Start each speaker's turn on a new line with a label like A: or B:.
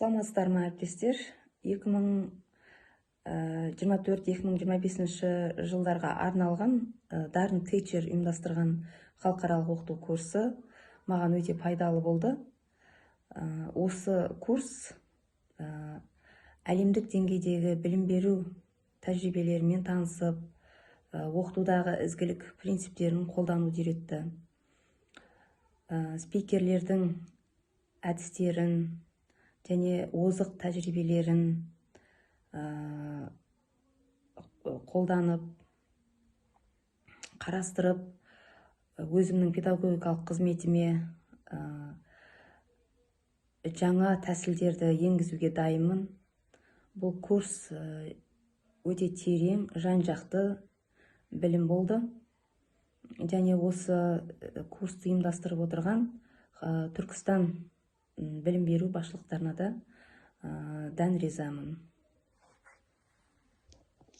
A: Саламатсыздар ма, әріптестер! 2024-2025 жылдарға арналған Дарын Teacher ұйымдастырған халықаралық оқыту курсы маған өте пайдалы болды. Осы курс әлемдік деңгейдегі білім беру тәжірибелерімен танысып, оқытудағы ізгілік принциптерін қолдануды үйретті. Спикерлердің әдістерін және озық тәжірибелерін қолданып, қарастырып, өзімнің педагогикалық қызметіме жаңа тәсілдерді енгізуге дайынмын. Бұл курс өте терең, жан жақты білім болды және осы курсты ұйымдастырып отырған Түркістан білім беру басшылықтарына да дән ризамын.